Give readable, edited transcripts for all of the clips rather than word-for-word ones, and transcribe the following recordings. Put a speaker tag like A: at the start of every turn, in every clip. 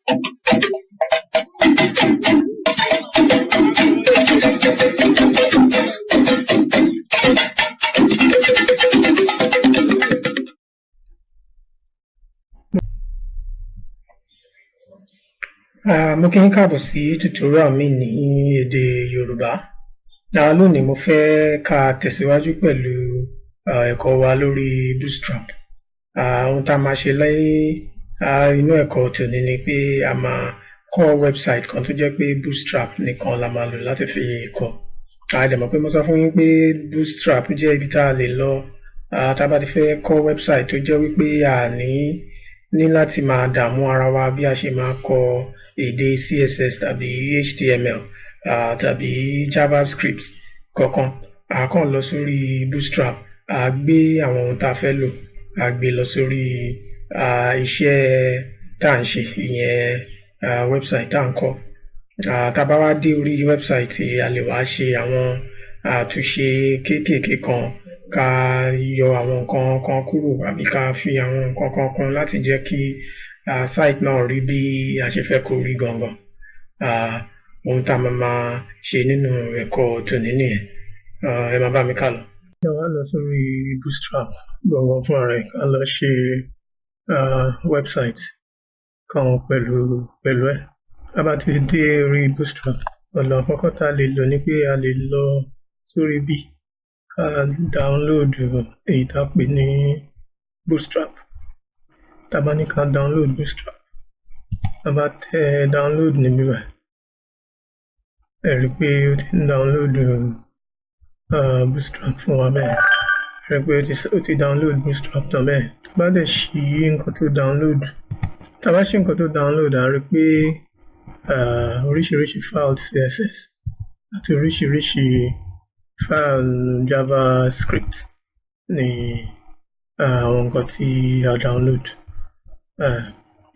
A: Mo kí yín káàbọ̀ sí tutorial mi ní èdè Yorùbá. Lónìí mo fẹ́ ká tẹ̀síwájú pẹ̀lú ẹ̀kọ́ wa lórí Bootstrap. Ohun tá a máa ṣe inú ẹ̀kọ́ tòní ni pé a máa kọ́ website kan tó jẹ́ pé Bootstrap nìkan la máa lò láti fi kọ́. A dẹ̀ mọ̀ pé mo sọ fún yín pé Bootstrap jẹ́ ibi tá a lè lọ tá a bá ti fẹ́ kọ́ website tó jẹ́ wípé a ní láti máa dààmú ara wa bí a ṣe máa kọ èdè CSS tàbí HTML tàbí JavaScript kankan. A kàn lọ sórí Bootstrap, a gbé àwọn ohun tá a fẹ́ lò, a gbé lọ sórí iṣẹ́ tá à ń ṣe, ìyẹn website tá à ń kọ́. Tá a bá wá dé orí website, a lè wá ṣe àwọn àtúnṣe kéékèèké kan, ká yọ àwọn nǹkan kan kúrò àbí ká fi àwọn nǹkan kan kún láti jẹ́ kí site náà rí bí a ṣe fẹ́ kó rí gangan. Ohun tá a máa máa ṣe nínú ẹ̀kọ́ tòní nìyẹn. Ẹ máa bá mi ká lọ. Ẹ wá lọ sórí Bootstrap gangan fúnra rẹ̀, ká lọ ṣe website kan pẹ̀lú ẹ̀. Tá a bá ti dé orí Bootstrap, ọ̀nà àkọ́kọ́ tá a lè lò ni pé a lè lọ sórí bí ká download èyí tá a pè ní Bootstrap. Tá a bá ní ká download Bootstrap, tá a bá tẹ download níbí báyìí, ẹ rí i pé ó ti ń download Bootstrap fún wa bẹ́ẹ̀. Ẹ rí i pé ó ti download Bootstrap tán bẹ́ẹ̀. Tá a bá dẹ̀ ṣí nǹkan tó download, tá a bá ṣí nǹkan tó download, à rí i pé oríṣiríṣi file CSS àti oríṣiríṣi file JavaScript ni àwọn nǹkan tí a download.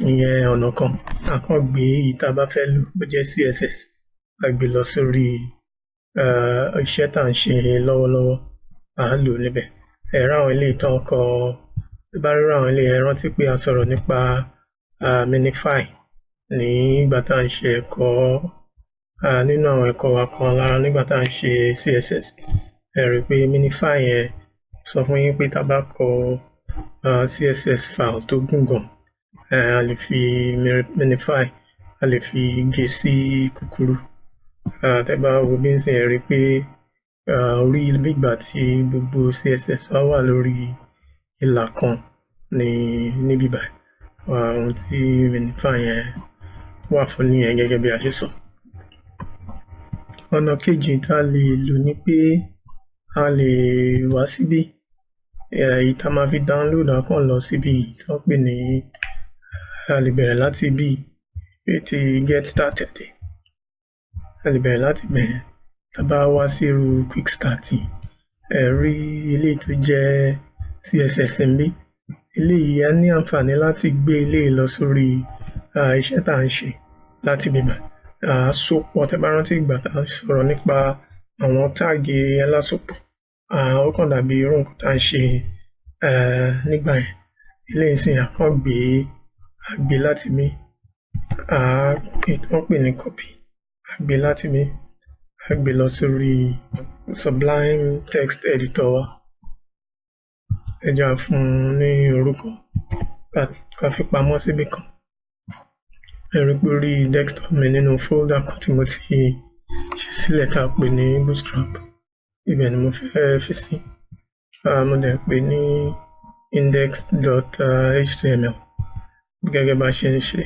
A: Ìyẹn ọ̀nà kan. A kàn gbé èyí tá a bá fẹ́ lò, bó jẹ́ CSS, a gbé lọ sórí iṣẹ́ tá à ń ṣe lọ́wọ́lọ́wọ́, à á lò níbẹ̀. Ẹ rí àwọn eléyìí tán kọ, tẹ́ bá rí àwọn eléyìí, ẹ rántí pé a sọ̀rọ̀ nípa minify nígbà tá à ń ṣe ẹ̀kọ́, nínú àwọn ẹ̀kọ́ wa kan lára nígbà tá à ń ṣe CSS. Ẹ rí i pé minify yẹn sọ fún yín pé tá a bá kọ CSS file tó gùn gan, a lè fi minify, a lè fi gé sí kúkúrú. Tẹ́ bá wo bí nísìnyí, ẹ rí i pé orí bí ìgbà tí gbogbo CSS wa wà lórí ìlà kan ní níbí báyìí. Ohun tí minify yẹn wà fún nìyẹn, gẹ́gẹ́ bí a ṣe sọ. Ọ̀nà kejì tá a lè lò ni pé a lè wá síbí, èyí tá a máa fi download, a kàn lọ síbí tí wọ́n pè ní, a lè bẹ̀rẹ̀ láti ibí ti get started. A lè bẹ̀rẹ̀ láti ibẹ̀ yẹn. Tá a bá wá sí irú quick start yìí, ẹ rí eléyìí tó jẹ́ CSS níbí. Eléyìí, a ní àǹfààní láti gbé eléyìí lọ sórí iṣẹ́ tá à ń ṣe láti ibí báyìí. À á sopọ̀. Tẹ́ bá rántí ìgbà tá a sọ̀rọ̀ nípa àwọn tag alásopọ̀, ó kàn dàbí irú nǹkan tá à ń ṣe nígbà yẹn. Eléyìí nísìnyí, a kàn gbé, a gbé láti ibí, èyí tí wọ́n pè ní copy, a gbé láti ibí, a gbé lọ sórí Sublime Text Editor wa. Ẹ jẹ́ á fún un ní orúkọ, ká fi pamọ́ síbì kan. Ẹ rí i pé orí desktop mi, nínú folder kan tí mo ti ṣe sílẹ̀ tá a pè ní Bootstrap, ibẹ̀ ni mo fẹ́ fi sí. Mo dẹ̀ pè ní index.html gẹ́gẹ́ bá ṣe ń ṣe.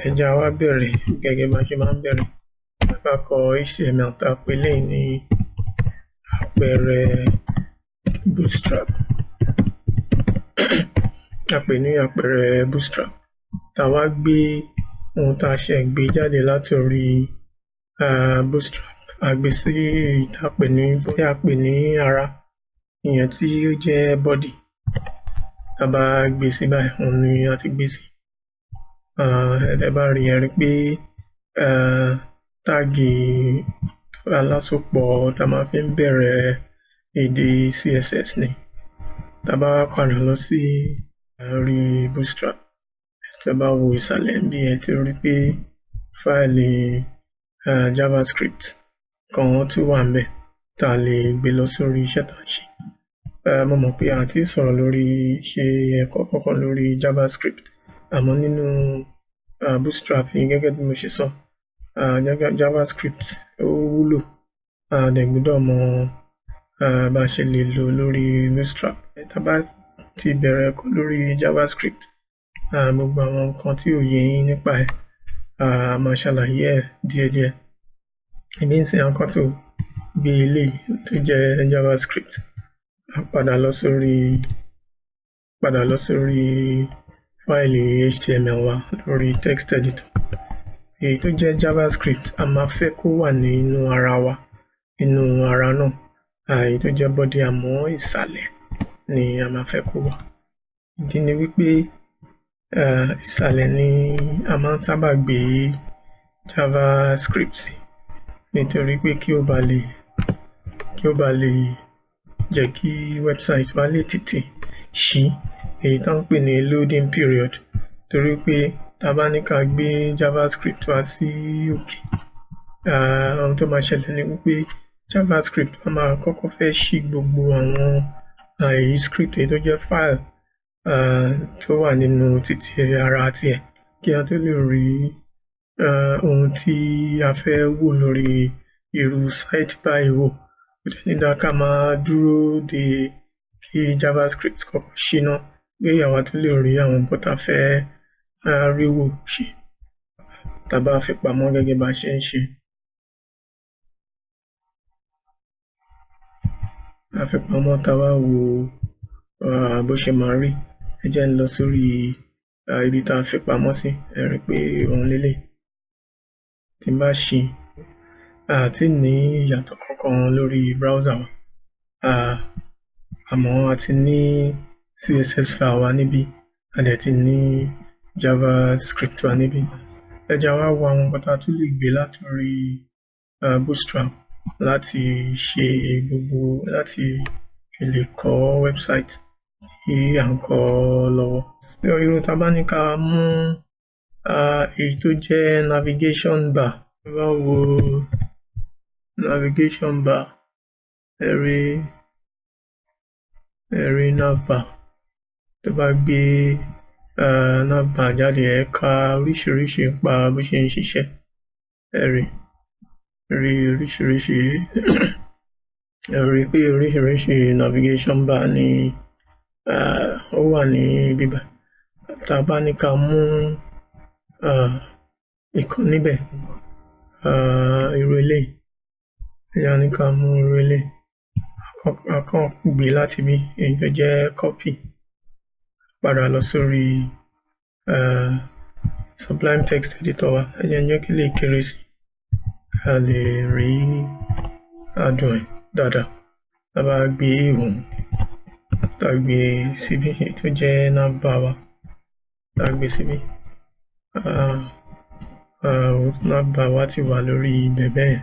A: Ẹ jẹ́ á wá bẹ̀rẹ̀ gẹ́gẹ́ bá ṣe máa ń bẹ̀rẹ̀. Tá bá kọ HTML tá a pè eléyìí ní àpẹẹrẹ Bootstrap, a pè ní àpẹẹrẹ Bootstrap, tá wá gbé ohun tá a ṣẹ̀ gbé jáde láti orí Bootstrap, a gbé sí èyí tá a pè ní, tí a pè ní ara, ìyẹn tí ó jẹ́ body. Tá bá gbé sí báyìí, òun ni a ti gbé sí. Tẹ́ bá rí, ẹ rí pé tag alásopọ̀ tá máa fi ń bẹ̀rẹ̀ èdè CSS ni. Tá bá wá padà lọ sí orí Bootstrap, Tí a bá wo ìsàlẹ̀ níbí, ẹ ti rí pé fáìlì JavaScript kan tún wà ńbẹ̀ tá a lè gbé lọ sórí iṣẹ́ tá à ń ṣe. Mo mọ̀ pé a ti sọ̀rọ̀ lórí ṣe ẹ̀kọ́ kankan lórí JavaScript, àmọ́ nínú Bootstrap yìí, gẹ́gẹ́ bí mo ṣe sọ, JavaScript ó wúlò, a dẹ̀ gbọ́dọ̀ mọ bá a ṣe lè lò lórí Bootstrap. Tá a bá ti bẹ̀rẹ̀ ẹ̀kọ́ lórí JavaScript, gbogbo àwọn nǹkan tí ò yé yín nípa ẹ̀, a máa ṣàlàyé ẹ̀ díẹ̀díẹ̀. Èmi ń sìn àwọn tó gbé eléyìí tó jẹ́ JavaScript, a padà lọ sórí fáìlì HTML wa lórí text editor. Èyí tó jẹ́ JavaScript, a máa fẹ́ kó wà nínú ara wa, nínú ara náà, èyí tó jẹ́ body, àmọ́ ìsàlẹ̀ ni a máa fẹ́ kó wà. Ìdí ni wípé ìsàlẹ̀ ni a máa ń sábà gbé JavaScript sí, nítorí pé kí ó ba lè jẹ́ kí website wa lè tètè ṣí, èyí tó ń pè ní loading period, torí pé tá a bá ní ká gbé JavaScript wá sí òkè, ohun tó máa ṣẹlẹ̀ ni wípé JavaScript wọ́n máa kọ́kọ́ fẹ́ ṣí gbogbo àwọn èyí script, èyí tó jẹ́ file tó wà nínú títí ara tiẹ̀, kí a tó lè rí ohun tí a fẹ́ wò lórí irú site báyìí wò. Kò dẹ̀ ní dáa ká máa dúró de kí JavaScript kọ́kọ́ ṣí ná, pé àwa tó lè rí àwọn nǹkan tá a fẹ́ rí wò ṣe. Tá a bá fi pamọ́ gẹ́gẹ́ bá a ṣe ń ṣe, a fi pamọ́, tá a bá wo bó ṣe máa rí, ẹ jẹ́ ń lọ sórí ibi tá a fi pamọ́ sí. Ẹ rí i pé òun leléyìí. Tí n bá ṣí, a ti ní ìyàtọ̀ kankan lórí browser wa, àmọ́ a ti ní CSS file wa níbí, a dẹ̀ ti ní JavaScript wa níbí. Ẹ jẹ́ wá wo àwọn nǹkan tá a tún lè gbé látòrí Bootstrap láti ṣe gbogbo, láti fi lè kọ́ website tí à ń kọ́ lọ́wọ́. Irú tá a bá ní ká mú èyí tó jẹ́ navigation bar, tá a bá wo navigation bar, ẹ rí navbar. Tó bá gbé navbar jáde, ẹ ka oríṣiríṣi nípa bó ṣe ń ṣiṣẹ́. Ẹ rí oríṣiríṣi, ẹ rí pé oríṣiríṣi navigation bar ni ó wà ní ibí báyìí. Tá a bá ní ká mú ìkan níbẹ̀, irú eléyìí, bóyá ní ká mú irú eléyìí, a kàn gbé láti ibí, èyí tó jẹ́ copy, padà lọ sórí Sublime Text Editor wa. Ẹ jẹ́ n jẹ́ kí eléyìí kéré sí ká lè rí adùn ẹ̀ dáadáa. Tá a bá gbé òun, tá a gbé síbí, èyí tó jẹ́ navbar wa, tá a gbé síbí, navbar wa ti wà lórí ibẹ̀ bẹ́yẹn.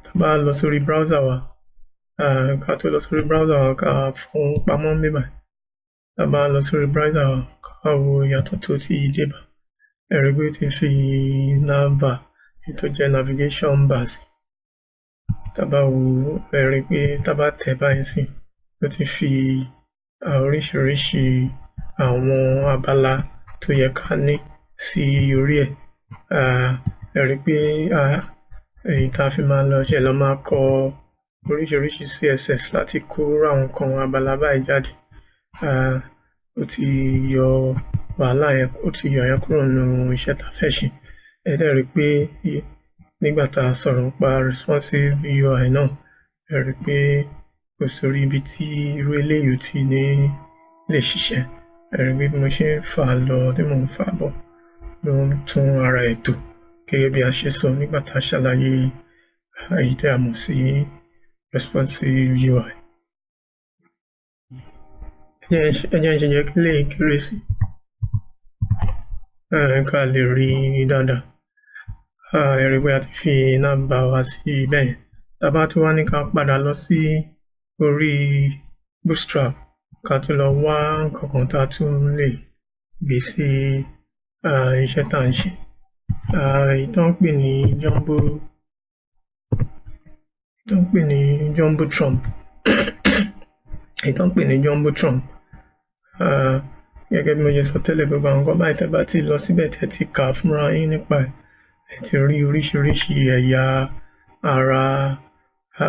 A: Tá a bá lọ sórí browser wa, ká tó lọ sórí browser wa, ká fún pamọ́ níbí báyìí. Tá a bá lọ sórí browser wa, ká wo ìyàtọ̀ tó ti dé bá. Ẹ rí pé ó ti fi navbar, èyí tó jẹ́ navigation bar sí. Tá a bá wo, ẹ rí pé tá a bá tẹ̀ báyìí nísìnyí, ó ti fi oríṣiríṣi àwọn abala tó yẹ ká ní sí orí ẹ̀. Ẹ rí pé èyí tá a fi máa lọ ṣe lọ máa kọ oríṣiríṣi CSS láti kó àwọn nǹkan abala báyìí jáde. Ó ti yọ wàhálà yẹn, ó ti yọ yẹn kúrò nínú iṣẹ́ tá a fẹ́ ṣe. Ẹ dẹ̀ rí pé nígbà tá a sọ̀rọ̀ nípa responsive UI náà, ẹ rí pé kò sórí ibi tí irú eléyìí ò ti ní lè ṣiṣẹ́. Ẹ rí pé bí mo ṣe ń fà á lọ, tí mò ń fà á bọ̀, ló ń tún ara ẹ̀ tò gẹ́gẹ́ bí a ṣe sọ nígbà tá a ṣàlàyé èyí tí a mọ̀ sí responsive UI. Ẹ jẹ́ n ṣe jẹ́ kí eléyìí kéré sí ká lè rí dáadáa. Ẹ rí pé a ti fi navbar wa sí bẹ́yẹn. Tá a bá tún wá ní ká padà lọ sí orí Bootstrap, ká tún lọ wá nǹkan kan tá a tún lè gbé sí iṣẹ́ tá à ń ṣe. Èyí tó ń pè ní jumbo, tó ń pè ní jumbo Trump, èyí tó ń pè ní jumbo Trump. Gẹ́gẹ́ bí mo ṣe sọ tẹ́lẹ̀, gbogbo àwọn nǹkan báyìí, tẹ́ bá ti lọ síbẹ̀, tẹ́ ti kà á fúnra yín nípa ẹ̀, ẹ ti rí oríṣiríṣi ẹ̀yà ara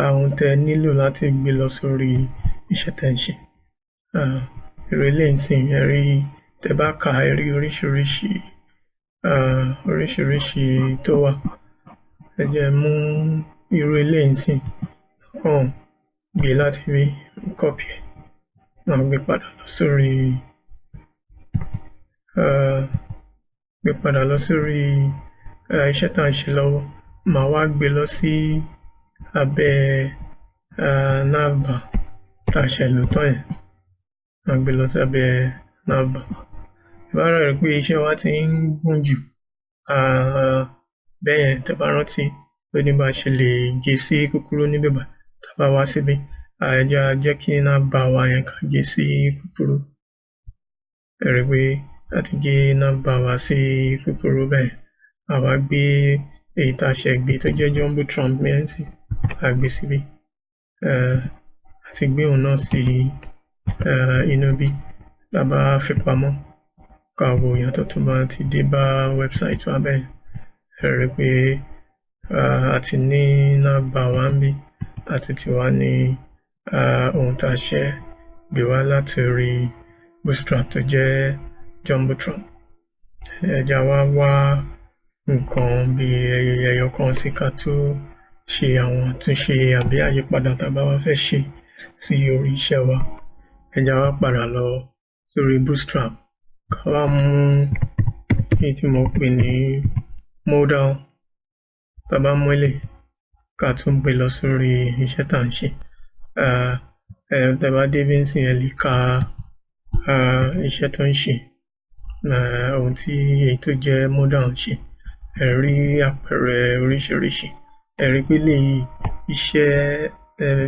A: ohun tẹ́ nílò láti gbé lọ sórí iṣẹ́ tẹ́ ń ṣe. Irú eléyìí nísìnyí, ẹ rí, tẹ́ bá kà á, ẹ rí oríṣiríṣi oríṣiríṣi tó wà. Ẹ jẹ́ n mú irú eléyìí nísìnyí, kàn gbé láti ibí, copy ẹ̀, màá gbé padà lọ sórí gbé padà lọ sórí iṣẹ́ tá à ń ṣe lọ́wọ́. Màá wá gbé lọ sí abẹ́ navbar tá a ṣẹ̀ lò tán yẹn. Màá gbé lọ sí abẹ́ navbar. Tẹ́ bá rí pé iṣẹ́ wa ti ń gùn jù bẹ́yẹn, tẹ́ bá rántí, ó ní bá ṣe lè gé sí kúkúrú níbí báyìí. Tá bá wá síbí, ẹ jẹ́ á jẹ́ kí navbar wa yẹn ká gé sí kúkúrú. Ẹ rí pé a ti gé navbar wa sí kúkúrú bẹ́yẹn. A wá gbé èyí tá a ṣẹ̀ gbé tó jẹ́ jumbo Trump yẹn nísìnyí, a gbé síbí. A ti gbé òun náà sí inú bí. Tá bá fi pamọ́, ká wo ìyàtọ̀ tó máa ti dé bá website wa bẹ́yẹn. Ẹ rí pé a ti ní navbar wa níbí, a tún ti wá ní ohun tá a ṣẹ̀ gbé wá láti orí Bootstrap tó jẹ́ jumbo Trump. Ẹ jẹ́ á wá wá nǹkan bí ẹyọ kan sí ká tó ṣe àwọn àtúnṣe àbí àyípadà tá bá wá fẹ́ ṣe sí orí iṣẹ́ wa. Ẹ jẹ́ á wá padà lọ sórí Bootstrap, ká wá mú èyí tí mo pè ní modal. Tá bá mú eléyìí, ká tún gbé lọ sórí iṣẹ́ tá à ń ṣe. Tẹ́ bá débí nísìnyí, ẹ lè ka iṣẹ́ tó ń ṣe, ohun tí èyí tó jẹ́ modal ń ṣe. Ẹ rí àpẹẹrẹ oríṣiríṣi. Ẹ rí pé eléyìí, iṣẹ́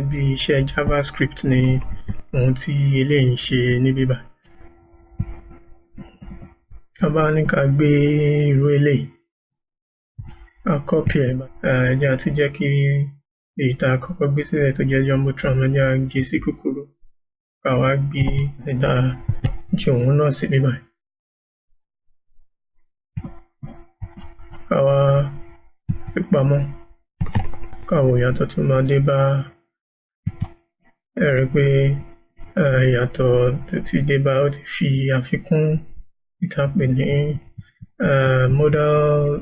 A: bí iṣẹ́ JavaScript ni ohun tí eléyìí ń ṣe níbí báyìí. Tá bá ní ká gbé irú eléyìí, ká copy ẹ̀, ẹ jẹ́ á tún jẹ́ kí èyí tá a kọ́kọ́ gbé sílẹ̀ tó jẹ́ jumbo Trump, ẹ jẹ́ á gé sí kúkúrú, ká wá gbé èyí tá a ju òun náà síbí báyìí. Ká wá fi pamọ́, ká wo ìyàtọ̀ tó máa dé bá. Ẹ rí pé ìyàtọ̀ tó ti dé bá, ó ti fi àfikún èyí tá a pè ní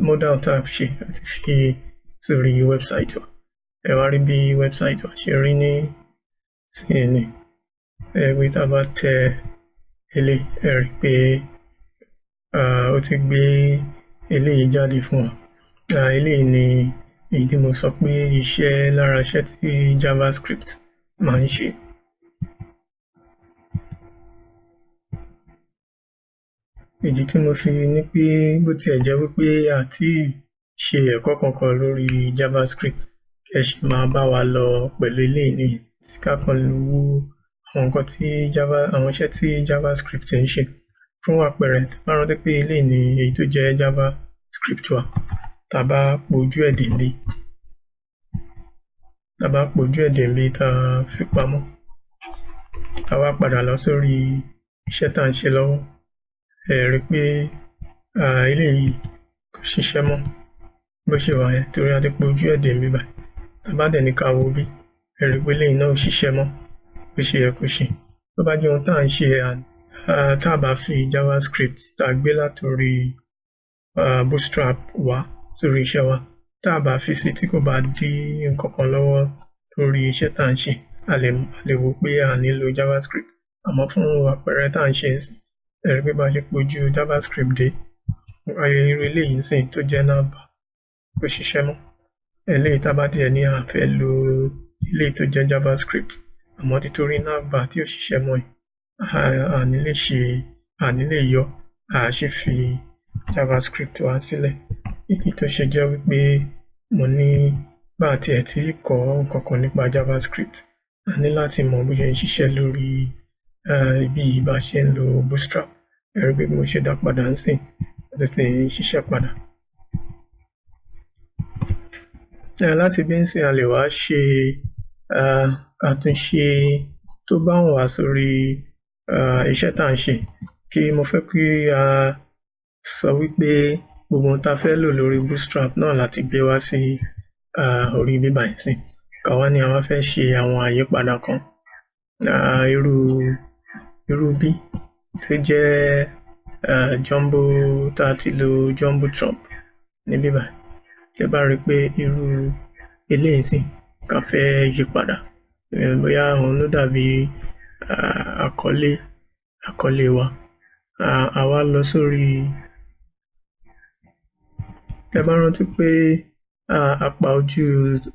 A: modal tá a ṣe, ó ti fi sórí website wa. Ẹ wá rí bí website wa ṣe rí nísìnyí. Ẹ rí pé tá bá tẹ eléyìí, ẹ rí pé ó ti gbé eléyìí jáde fún wa. Eléyìí ni èyí tí mo sọ pé iṣẹ́ lára iṣẹ́ tí JavaScript máa ń ṣe. Ìdí tí mo fi ní pé bó tiẹ̀ jẹ́ wípé a tíì ṣe ẹ̀kọ́ kankan lórí JavaScript, kẹ́ ṣì máa bá wa lọ pẹ̀lú eléyìí nìyẹn. Ká kàn wo àwọn nǹkan tí Java, àwọn iṣẹ́ tí JavaScript ń ṣe. Fún àpẹẹrẹ, tẹ́ bá rántí pé eléyìí ni èyí tó jẹ́ JavaScript wa. Tá bá pojú ẹ̀ dé níbí, tá bá pojú ẹ̀ dé níbí, tá fi pamọ́, tá wá padà lọ sórí iṣẹ́ tá à ń ṣe lọ́wọ́, ẹ rí pé eléyìí kò ṣiṣẹ́ mọ́ bó ṣe wà yẹn, torí a ti pojú ẹ̀ dé níbí báyìí. Tá bá dẹ̀ ní ká wo bí, ẹ rí pé eléyìí náà ò ṣiṣẹ́ mọ́ bó ṣe yẹ kó ṣe. Tó bá jẹ́ ohun tá à ń ṣe, tá bá fi JavaScript tá a gbé látorí Bootstrap wá sórí iṣẹ́ wa, tá bá fi sí, tí kò bá dí nǹkan kan lọ́wọ́ lórí iṣẹ́ tá à ń ṣe, a lè wò pé a nílò JavaScript. Àmọ́ fún àpẹẹrẹ tá à ń ṣe nísìnyí, ẹ rí pé bá ṣe pojú JavaScript dé, irú eléyìí nísìnyí tó jẹ́ navbar kò ṣiṣẹ́ mọ́. Eléyìí, tá bá tiẹ̀ ní a fẹ́ lo eléyìí tó jẹ́ JavaScript, àmọ́ títorí navbar tí ò ṣiṣẹ́ mọ́ yìí, a ní lè ṣe, a ní lè yọ, a ṣe fi JavaScript wá sílẹ̀. Ìdí tó ṣe jẹ́ wípé mo ní bá tiẹ̀ tí kọ́ nǹkan kan nípa JavaScript, a ní láti mọ bó ṣe ń ṣiṣẹ́ lórí ibi bá ṣe ń lo Bootstrap. Ẹ rí pé bí mo ṣe dá padà nísìnyí, Ó ti ń ṣiṣẹ́ padà. Láti bí ńsìnyí, a lè wá ṣe àtúnṣe tó bá wùn wá sórí iṣẹ́ tá à ń ṣe. Kí mo fẹ́ kí a sọ wípé gbogbo ohun tá a fẹ́ lò lórí Bootstrap náà la ti gbé wá sí orí ibí báyìí nísìnyí. Ká wá ní a wá fẹ́ ṣe àwọn àyípadà kan. Irú bí tó jẹ́ jumbo tá a ti lo jumbo Trump níbí báyìí. Tẹ́ bá rí pé irú eléyìí nísìnyí, ká fẹ́ yí padà. Bóyá òun ló dàbí àkọlé wa. A wá lọ sórí. Tẹ́ bá rántí pé a pa ojú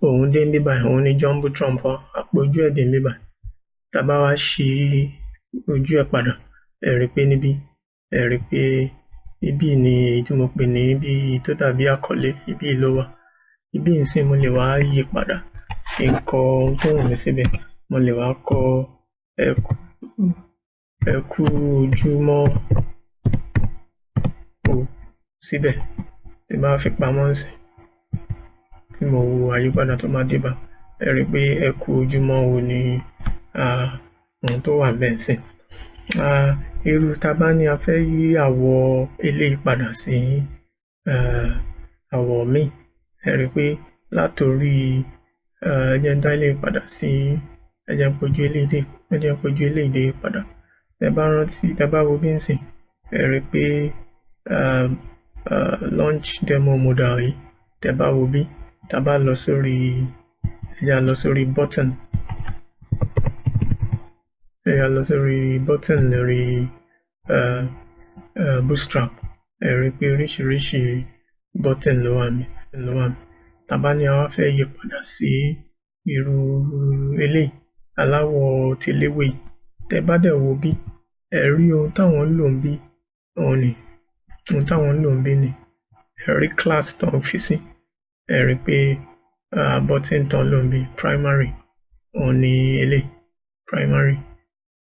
A: òun dé níbí báyìí, òun ni jumbo Trump wa, a pa ojú ẹ̀ dé níbí báyìí. Tá a bá wá ṣí ojú ẹ̀ padà, ẹ rí pé níbí, ẹ rí pé ibí ni èyí tí mo pè ní bí tó dàbí àkọlé, ibí ló wà. Ibí nísìnyí, mo lè wá yí padà kí n kọ ohun tó wù mí síbẹ̀. Mo lè wá kọ "Ẹ kú ojúmọ́ o" síbẹ̀. Tí n bá fi pamọ́ nísìnyí, tí mo wo àyípadà tó máa dé bá, ẹ rí pé "Ẹ kú ojúmọ́ o" ni ohun tó wà ńbẹ̀ nísìnyí. Irú tá a bá ní a fẹ́ yí àwọ̀ eléyìí padà sí àwọ̀ míì, ẹ rí pé látorí ẹ jẹ́ n dá eléyìí padà sí, ẹ jẹ́ n pojú eléyìí dé, ẹ jẹ́ n pojú eléyìí dé padà. Tẹ́ bá rántí, tẹ́ bá wo bí nísìnyí, ẹ rí pé launch demo modal yìí, tẹ́ bá wo bí, tá a bá lọ sórí, ẹ jẹ́ á lọ sórí button. Ẹ jẹ́ á lọ sórí button lórí Bootstrap. Ẹ rí pé oríṣiríṣi button ló wà níbí, ló wà níbí. Tá a bá ní a wá fẹ́ yí padà sí irú eléyìí, aláwọ̀ teléwé yìí. Tẹ́ bá dẹ̀ wo bí, ẹ rí ohun táwọn ń lò níbí, òun ni, ohun táwọn ń lò níbí ni. Ẹ rí class tó ń fi sí. Ẹ rí pé button tó ń lò níbí, primary, òun ni eléyìí, primary,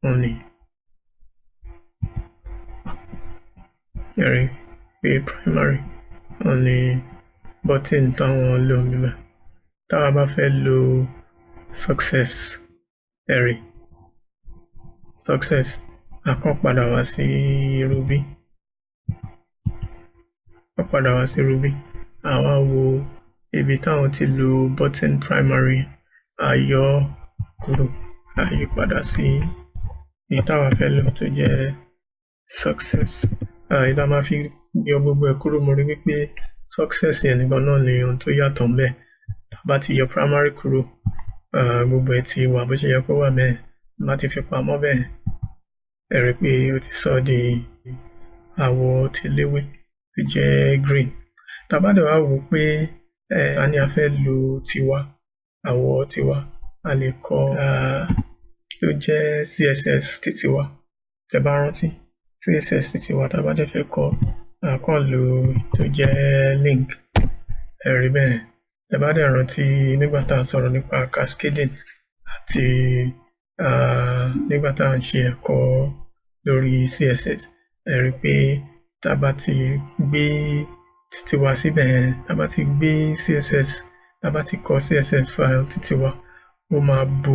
A: òun ni. Ẹ rí pé primary, òun ni button táwọn ń lò níbí báyìí. Táwa bá fẹ́ lo success, ẹ rí success, a kàn padà wá sí irú bí. A padà wá sí irú bí. A wá wo ibi táwọn ti lo button primary, a yọ ọ́ kúrò, a yí padà sí èyí táwa fẹ́ lò tó jẹ́ success. Èyí tá a máa fi yọ gbogbo ẹ̀ kúrò, mo rí wípé success yẹn nìkan náà ni ohun tó yàtọ̀ ńbẹ̀. Tá a bá ti yọ primary kúrò, gbogbo ẹ̀ ti wà bó ṣe yẹ kó wà bẹ́ẹ̀. Tá a bá ti fi pamọ́ bẹ́ẹ̀, ẹ rí pé ó ti sọ di àwọ̀ teléwé tó jẹ́ green. Tá a bá dẹ̀ wá wò ó pé a ní a fẹ́ lo tiwa, àwọ̀ tiwa, a lè kọ tó jẹ́ CSS titiwa. Tẹ́ bá rántí, CSS titiwa, tá a bá dẹ̀ fẹ́ kọ, a kàn lo tó jẹ́ link. Ẹ rí bẹ́ẹ̀. Tẹ́ bá dẹ̀ rántí nígbà tá a sọ̀rọ̀ nípa cascading àti nígbà tá à ń ṣe ẹ̀kọ́ lórí CSS, ẹ rí pé tá a bá ti gbé titiwa síbẹ̀ yẹn, tá a bá ti gbé CSS, tá a bá ti kọ CSS file titiwa, ó máa bo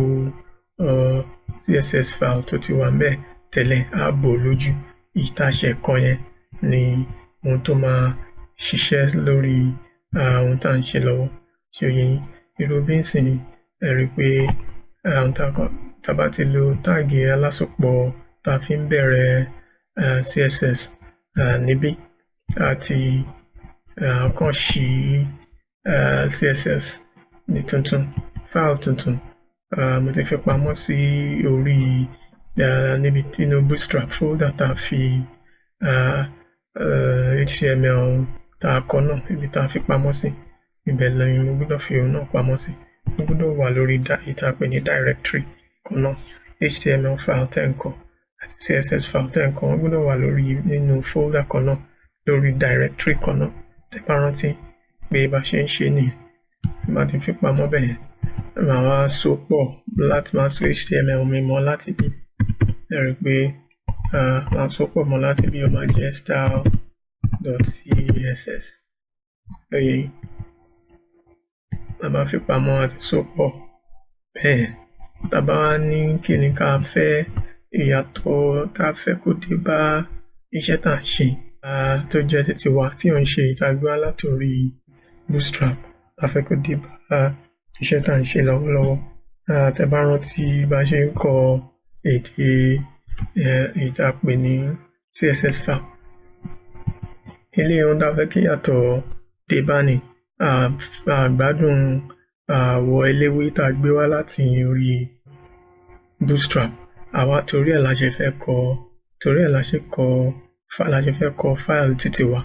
A: CSS file tó ti wà ńbẹ̀ tẹ́lẹ̀, á bò ó lójú. Èyí tá a ṣẹ̀ kọ yẹn ni ohun tó máa ṣiṣẹ́ lórí ohun tá à ń ṣe lọ́wọ́. Ṣé ó yé yín? Irú bí nísìnyí, ẹ rí pé ohun tá a kọ, tá a bá ti lo tag alásopọ̀ tá a fi ń bẹ̀rẹ̀ CSS níbí, a ti kàn ṣí CSS ní tuntun, file tuntun. Mo ti fi pamọ́ sí orí níbi inú Bootstrap folder tá a fi HTML tá a kọ náà, ibi tá a fi pamọ́ sí. Ibẹ̀ ni mo gbọ́dọ̀ fi òun náà pamọ́ sí. Ó gbọ́dọ̀ wà lórí èyí tá a pè ní directory kan náà. HTML file tẹ́ ń kọ àti CSS file tẹ́ ń kọ, wọ́n gbọ́dọ̀ wà lórí nínú folder kan náà, lórí directory kan náà. Tẹ́ bá rántí pé bá ṣe ń ṣe nìyẹn. Tí bá ti fi pamọ́ bẹ́ẹ̀ yẹn, màá wá so pọ̀ láti máa so HTML mi mọ́ láti bí. Ẹ rí pé màá so pọ̀ mọ́ láti bí, ó máa jẹ́ style style.css. Ó yé yín, tá bá fi pamọ́ a ti so pọ̀ bẹ́ẹ̀. Tá bá wá ní kí ni ká fẹ́ ìyàtọ̀ tá fẹ́ kó dé bá iṣẹ́ tá à ń ṣe tó jẹ́ titi wa tí ò ń ṣe èyí tá gbé wá látòrí Bootstrap, tá fẹ́ kó dé bá iṣẹ́ tá à ń ṣe lọ́wọ́lọ́wọ́. Tẹ́ bá rántí bá ṣe ń kọ èdè èyí tá pè ní CSS file. Eléyìí ohun tá fẹ́ kí ìyàtọ̀ dé bá ni a gbádùn àwọ̀ eléwé tá gbé wá láti orí Bootstrap. Àwa torí ẹ̀ la ṣe fẹ́ kọ torí ẹ̀ la ṣe kọ la ṣe fẹ́ kọ fáìlì titi wa.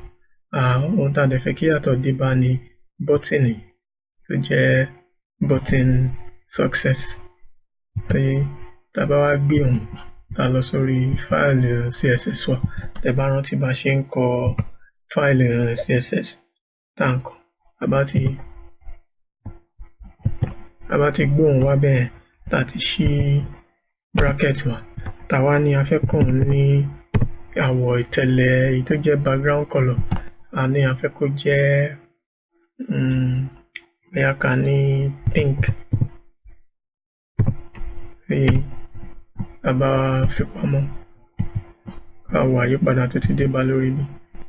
A: Ohun tá dẹ̀ fẹ́ kí ìyàtọ̀ dé bá ni bọ́tìnì tó jẹ́ button success. Tí tá bá wá gbé òun tá lọ sórí fáìlì CSS wa, tẹ́ bá rántí bá ṣe ń kọ fáìlì CSS tá ń kọ, tá bá ti gbé òun wá bẹ́ẹ̀, tá ti ṣí bracket wa, tá wá ní a fẹ́ kọ́ òun ní àwọ̀ ìtẹ̀lẹ̀ èyí tó jẹ́ background colour, a ní a fẹ́ kó jẹ́ bóyá ká ní pink. Tá bá fi pamọ́, ká wo àyípadà tó ti dé bá lórí bí,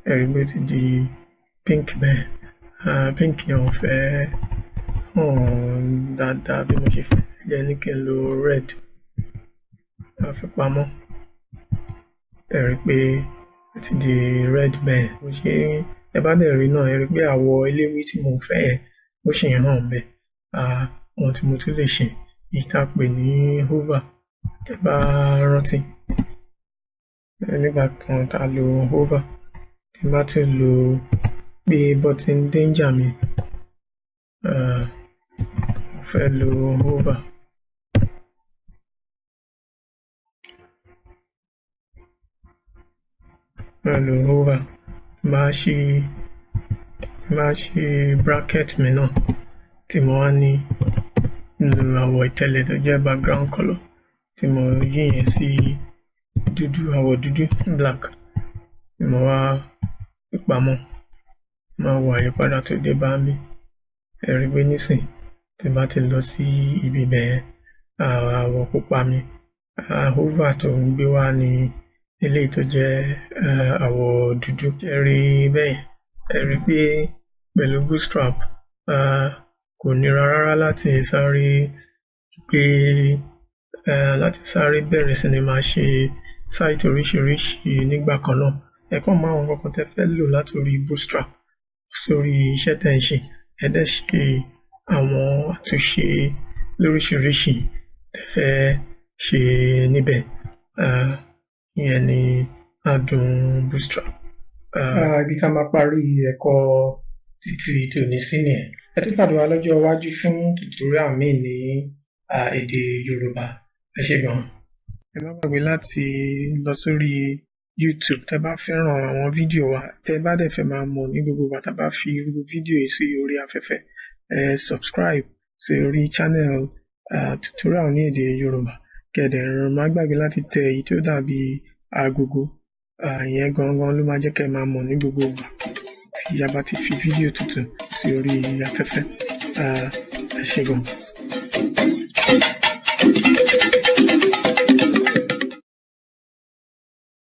A: ẹ rí pé ó ti di pink bẹ́ẹ̀. Pink yẹn ò fẹ́ hàn dáadáa bí mo ṣe fẹ́, ẹ jẹ́ ní kí n lo red. Ká fi pamọ́, ẹ rí pé ó ti di red bẹ́ẹ̀. Mo ṣe ẹ bá dẹ̀ rí náà, ẹ rí pé àwọ̀ eléwé tí mo fẹ́ yẹn ó ṣì ń hàn ńbẹ̀. Ohun tí mo tún lè ṣe èyí tá pè ní hover, tẹ́ bá rántí nígbà kan tá lo hover, tí n bá tún lo pé button danger mi, mo fẹ́ lo hover. Mo lo hover, màá ṣí bracket mi náà tí mo wá ní lo àwọ̀ ìtẹ̀lẹ̀ tó jẹ́ background colour tí mo yí yẹn sí dúdú, àwọ̀ dúdú black, tí mo wá fi pamọ́, máa wo àyípadà tó dé bá mi. Ẹ rí pé nísìn tí n bá ti lọ sí ibi ibẹ̀ yẹn, àwọ̀ pupa mi, hover tó ń gbé wá ní eléyìí tó jẹ́ àwọ̀ dúdú. Ẹ rí bẹ́ẹ̀, ẹ rí pé pẹ̀lú Bootstrap kò nira rárá láti sáré gbé láti sáré bẹ̀rẹ̀ sí ní máa ṣe site oríṣiríṣi nígbà kan náà. Ẹ kàn mú àwọn nǹkan kan tẹ́ fẹ́ lò látòrí Bootstrap sórí iṣẹ́ tẹ́ ń ṣe, ẹ dẹ̀ ṣe àwọn àtúnṣe lóríṣiríṣi tẹ́ fẹ́ ṣe níbẹ̀. Ìyẹn ni adùn Bootstrap. Ibi tá a máa parí ẹ̀kọ́ títí tòní sí nìyẹn. Ẹ tún pàdé wa lọ́jọ́ iwájú fún tutorial míì ní èdè Yorùbá. Ẹ ṣé gan. Ẹ má gbàgbé láti lọ sórí YouTube tẹ́ bá fẹ́ràn àwọn fídíò wa, tẹ́ bá dẹ̀ fẹ́ máa mọ̀ ní gbogbo ìgbà tá bá fi irú fídíò yìí sí orí afẹ́fẹ́. Ẹ subscribe sí orí channel tutorial ní èdè Yorùbá. Kẹ́ dẹ̀ má gbàgbé láti tẹ èyí tó dàbí agogo. Ìyẹn gangan ló máa jẹ́ kẹ́ máa mọ̀ ní gbogbo ìgbà tí a bá ti fi fídíò tuntun sí orí afẹ́fẹ́. Ẹ ṣé gan.